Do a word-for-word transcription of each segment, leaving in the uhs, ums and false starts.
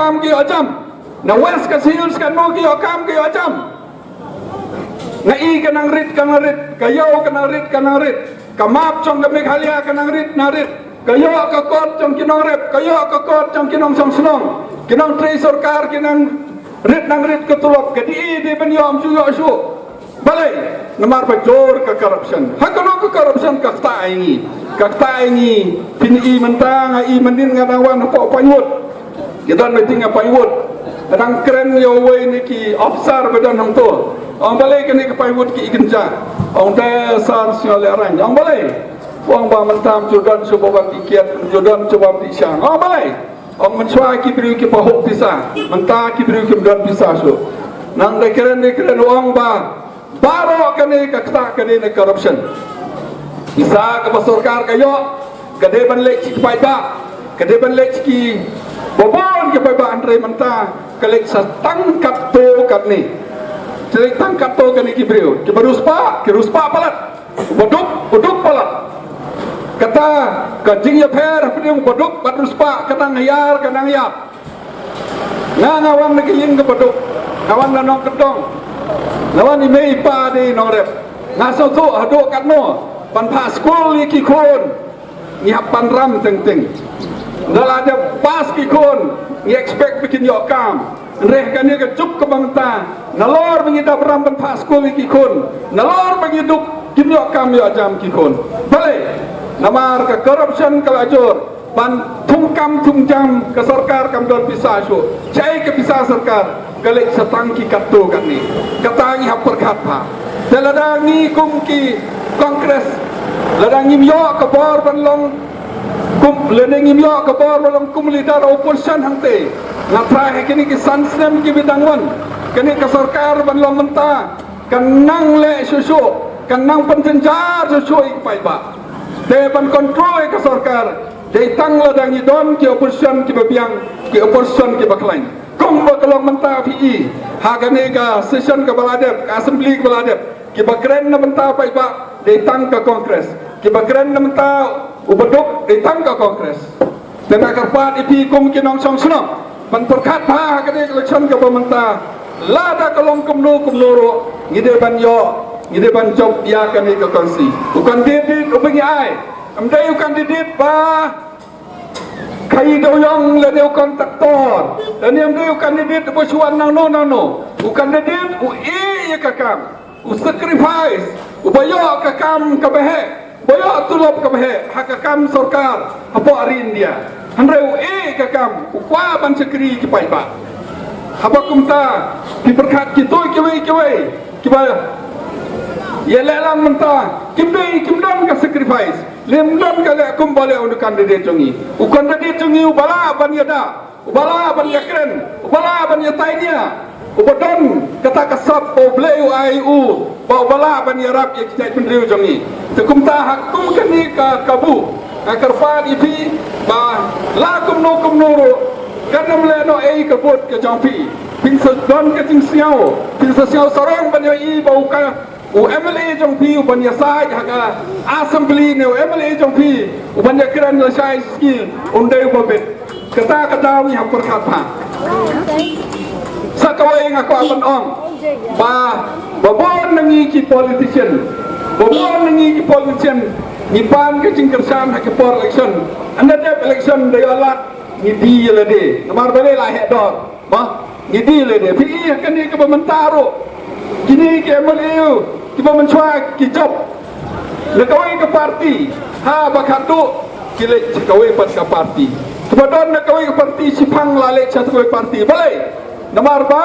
kam ki ïoh jam. Na West Khasi Hills katno ki ïoh kam ki ïoh jam. Nga i ka nang rit ka nang rit, ka ïew ka nang rit ka nang rit, ka map jong ka Meghalaya ka nang rit nang rit, ka ïoh ka kot jong ki nongrep, ka ïoh ka kot jong ki nongshong shnong, ki nongtrei sorkar ki nang rit nang rit ka tulop, ka dei dei ban ïoh, ym ju ïoh shuh. Balei? Namar ba jur ka corruption. Ha kano ka corruption ka ktah ïa ngi? Ka ktah ïa ngi, phin i mynta, nga i mynnin nga dang wan hapoh Pinewood. Ki don meeting ha Pinewood. Nga dang kren ïa uwei na ki officer ba don hangto. Ong balei kane ka Pinewood ki i kynja. Ong da sar sñiaw lehraiñ. Ong balei? Ong ba mynta ym ju don shuh ba wan tiket, ym ju don shuh ba wan ti shang. Ong balei? Ong mynshuwa ki briew ki pahuh pisa, mynta ki briew kim don pisa shuh. Nang da kren da kren ong ba baroh kane ka ktah kane na corruption. Pisa kaba sorkar ka ïoh ka dei ban leit sha ki paidbah, ka dei ban leit sha ki, ba bun ki paidbah, hynrei mynta ka leit sa tang katto katne. Ka leit tang katto katne ki briew, kiba riewspah ki riewspah palat, uba duk u duk palat. Kata ka jingïapher hapdeng uba duk bad riewspah ka nang hiar ka nang ïap. Nga, nga wan na ka ïing kaba duk, nga wan na nongkyndong, nga wan i mei i pa dei nongrep. Nga sngewthuh haduh katno ban phah skul ïa ki khun, ngi hap ban ram teng teng. Ynda la dep pass ki khun, ngi expect ba kin ïoh kam. Hynrei ha kane ka juk kaba mynta, nalor ba ngi dap ram ban phah skul ïa ki khun, nalor ba ngi duk, kim ïoh kam ïoh jam ki khun. Balei? Namar ka corruption ka la jur. Ban thung kam thung jam, ka sorkar kam don pisa shuh. Shaei ka pisa sorkar? Ka leit sa tang ki katto katne. Kata ngi hap pyrkhat bha. Te lada ngi kum ki Congress, lada ngim ïoh ka bor ban long kum, lada ngim ïoh ka bor ban long kum leader opposition hangte, nga tharai ha kine ki san snem kiba dang wan, kane ka sorkar ban long mynta kan nang leh shuh shuh, kan nang pynjynjar shuh shuh ïa ki paidbah. Te ban control ïa ka sorkar dei tang lada ngi don ki opposition kiba biang, ki opposition kiba khlaiñ. Kumba ka long mynta phi i ha kane ka session kaba la dep, ka assembly kaba la dep, kiba kren na bynta paidbah dei tang ka Congress, kiba kren na bynta uba duk dei tang ka Congress. Te nga kyrpad ïa phi kum ki nongshong shnong ban pyrkhat bha ha kane ka election kaba mynta. Lada ka long kumno kumno ruh, ngi dei ban ïoh, ngi dei ban jop ïa kane ka constituency. U candidate uba ngi ai, ym dei u candidate ba khaïi dewïong lane u contractor, lane ym dei u candidate uba shu wan nangno nangno. U candidate u ïeh ïa ka kam, u sacrifice, uba ïoh ka kam kaba heh, uba ïoh tulop kaba heh ha ka kam sorkar hapoh ri India. Hynrei u ïeh ïa ka kam, u kwah ban shakri ïa ki paidbah. Haba kumta, phi pyrkhat kito kiwei kiwei kiba ïaleh lang mynta, kim dei, kim don ka sacrifice, lym don ka leh kumba leh u candidate jong ngi. U candidate jong ngi uba lah ban ïada, uba lah ban ïakren, uba lah ban ïatai nia, uba don kata ka sap ba U Blei u ai u, ba uba lah ban ïarap ïa ki jaitbynriew jong ngi. Te kumta ha kum kane ka kabu, nga kyrpad ïa phi ba la kumno kumno ruh, kan ym leh noh ei ka vote ka jong phi. Phin sa don ka jingsngew, phin sa sngew sarong ban ïohi ba u ka u M L A jong phi u ban ïasaid ha ka assembly ne u M L A jong phi u ban ïakren lashai ski, un dei uba bit. Kata ka daw ngi hap pyrkhat bha. Sa kawei nga kwah ban ong ba, ba bun na ngi ki politician, ba bun na ngi ki politician ngi pan ka jingkyrshan ha ki por election. Ynda dep election da ïoh lad ngi die ïa lade. Namar balei? La heh dor. Ba ngi die lade. Phi i ha kane kaba mynta ruh, kine ki M L A kiba mynshuwa ki jop na kawei ka party, haba khatduh ki leit sha kawei pat ka party. Kiba don na kawei ka party shiphang la leit sha kawei party. Balei? Namar ba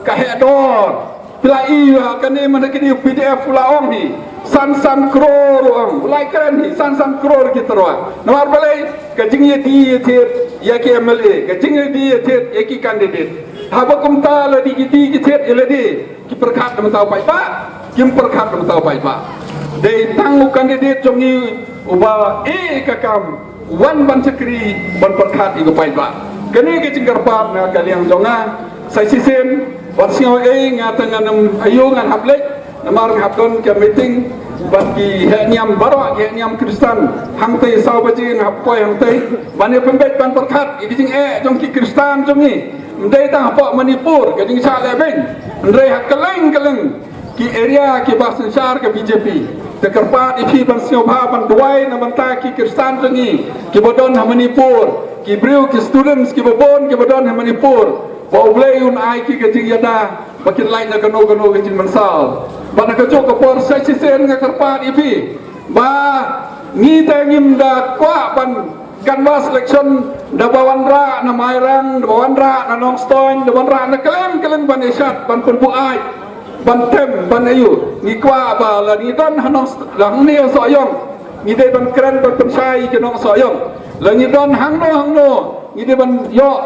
ka heh dor. Phi la i ha kane mynta kine P D F u la ong hi san san klur, u ong, u la kren hi san san klur ki tyrwa. Namar balei? Ka jingïadie ïathied ïa ki M L A, ka jingïadie ïathied ïa ki candidate. Haba kumta la dei ki die ki thied ïa lade, ki pyrkhat na bynta u paidbah? Kim pyrkhat na bynta u paidbah. Dei tang u candidate jong ngi uba ïeh ka kam, wan ban shakri, ban pyrkhat ïa u paidbah. Kane ka jingkyrpad na ka liang jong nga. Sa shisien, wat sngew ei, nga tang ngan ym, aïu ngan hap leit, namar nga hap don ka meeting Bad ki heh niam baroh, ki heh niam Khristan hangtei, saw baje na hapoi hangtei, ban ïa pynbeit ban pyrkhat ïa ki jingeh jong ki Khristan jong ngi. Ym dei tang hapoh Manipur ka jingshah lehbeiñ, hynrei ha kylleng kylleng ki area kiba synshar ka B J P. Te kyrpad ïa phi ban sngewbha ban duwai na bynta ki Khristan jong ngi kiba don ha Manipur, ki briew, ki students kiba bun kiba don ha Manipur, ba U Blei un ai ki ka jingïada ba kin lait na kano kano ka jingmynsaw. Bad ha kajuh ka por sa shisien nga kyrpad ïa phi ba ngi te ngim da kwah ban canvass election da ba wanrah na Mairang, da ba wanrah na Nongstoiñ, da ba wanrah na kylleng kylleng ban ïashad, ban pynbuaid, ban tem, ban aïu. Ngi kwah ba la ngi don ha Nongst-, la hangne ha Sohiong, ngi dei ban kren ban pynshai ïa ki nong Sohiong. La ngi don hangno hangno, ngi dei ban ïoh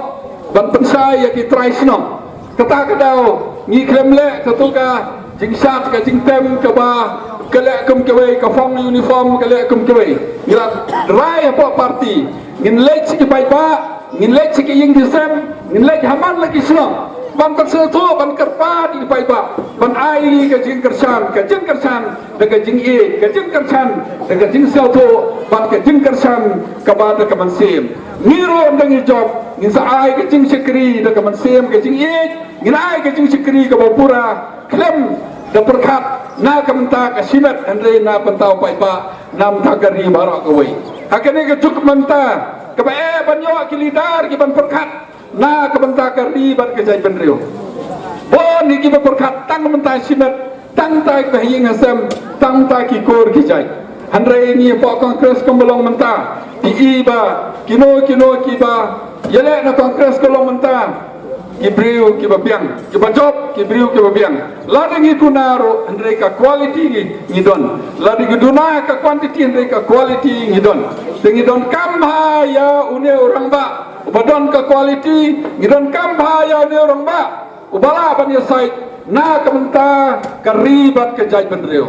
ban pynshai ïa ki trai shnong. Kata ka daw ngi khlem leh kato ka jingshad, ka jingtem kaba ka leh kum kiwei, ka phong uniform ka leh kum kiwei. Ngi la rai hapoh party, ngin leit sha ki paidbah, ngin leit sha ki ïing ki sem, ngin leit ha man la ki shnong ban pynsngewthuh, ban kyrpad ïa ki paidbah ban ai ka jingkyrshan, ka jingkyrshan da ka jingïeit, ka jingkyrshan da ka jingsngewthuh, bad ka jingkyrshan kaba da ka mynsiem. Ngi ruh ynda ngi jop, ngin sa ai ka jingshakri da ka mynsiem, ka jingïeit, ngin ai ka jingshakri kaba pura, khlem da pyrkhat na ka bynta ka shimet, hynrei na bynta u paidbah, na bynta ka ri baroh kawei. Ha kane ka juk mynta kaba eh ban ïoh ki leader kiban pyrkhat na ka bynta ka ri bad ka jaitbynriew. Bun ïa kiba pyrkhat tang mynta shimet, tang ta ki ba ha ïing ha sem, tang ta ki kur ki jait. Hynrei ngi hapoh Congress kumba long mynta, ngi i ba kino kino kiba ïaleh na Congress ka long mynta ki briew kiba biang, kiba jop, ki briew kiba biang. Lada ngi kuna ruh, hynrei ka quality ngi, ngi don. Lada ngi duna ka quantity, hynrei ka quality ngi don. Te ngi donkam bha ïa une u rangbah uba don ka quality, ngi donkam bha ïa une u rangbah uba lah ban ïasaid na ka bynta ka ri bad ka jaitbynriew.